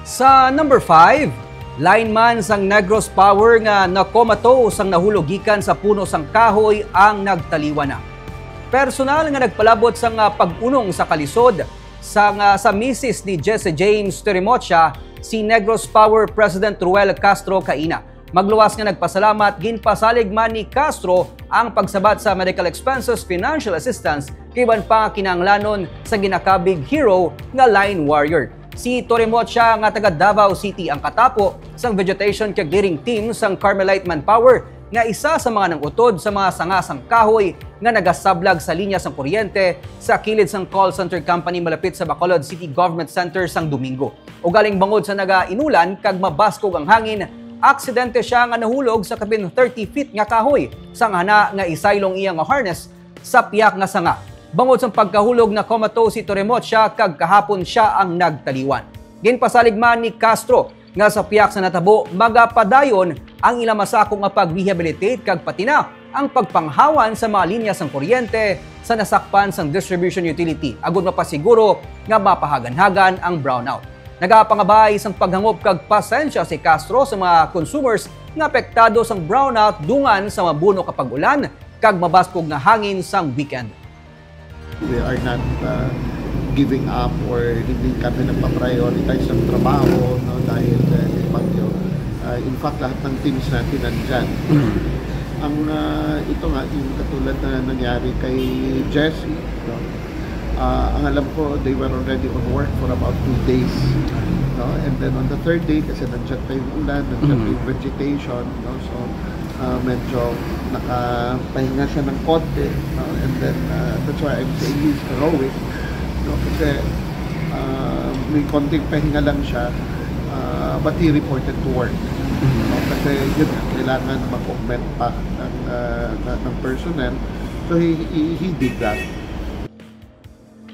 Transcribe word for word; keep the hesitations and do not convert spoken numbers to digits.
Sa number five, lineman sang Negros Power nga nakomato sang nahulog gikan sa puno sang kahoy ang nagtaliwan na. Personal nga nagpalabot sang, ah, pag-unong sa kalisod sang, ah, sa misis ni Jesse James Torimocha, si Negros Power President Ruel Castro Caina. Magluwas nga nagpasalamat, ginpasalig man ni Castro ang pagsabat sa medical expenses, financial assistance, kay iban pa nga kinahanglanon sa ginakabig hero nga line warrior. Si Torimocha nga taga Davao City ang katapo sang vegetation clearing team sang Carmelite Manpower nga isa sa mga nangutod sa mga sanga sang kahoy nga nagasablag sa linya sang kuryente sa kilid sang call center company malapit sa Bacolod City Government Center sang Domingo. Ugaling bangod sa nagainulan kag mabaskog ang hangin, aksidente siya nga nahulog sa kapin thirty feet nga kahoy, sang hana nga isaylong iya nga harness sa piyak nga sanga. Bangod sang pagkahulog, nakomato si Torimocha kag kahapon siya ang nagtaliwan. Ginpasalig man ni Castro nga sa piyak sa natabo, magapadayon ang ila masako nga pag-rehabilitate kag pati na ang pagpanghawan sa mga linya sang kuryente sa nasakpan sang distribution utility agud mapasiguro nga mapahaganhagan ang brownout. Nagapangabay sang paghangop kag pasensya si Castro sa mga consumers nga apektado sang brownout dungan sa mabuno ka pag-ulan kag mabaskog nga hangin sang weekend. We are not uh, giving up or hindi kami nagpa-prioritize ng trabaho, no, dahil uh, ng bagyo. Uh, in fact, lahat ng teams natin nandyan. Ang uh, ito nga, yung katulad na nangyari kay Jesse, no? Uh, ang alam ko, they were already on work for about two days. No? And then on the third day, kasi nandyan pa yung ulan, nandyan pa yung vegetation, no? So, uh, medyo nakapahinga siya ng konti. No? And then, uh, that's why I'm saying he's heroic. No? Kasi uh, may konting pahinga lang siya, uh, but he reported to work. No? Kasi yun nga, kailangan mag-augment pa ng, uh, ng personnel. So he, he, he did that.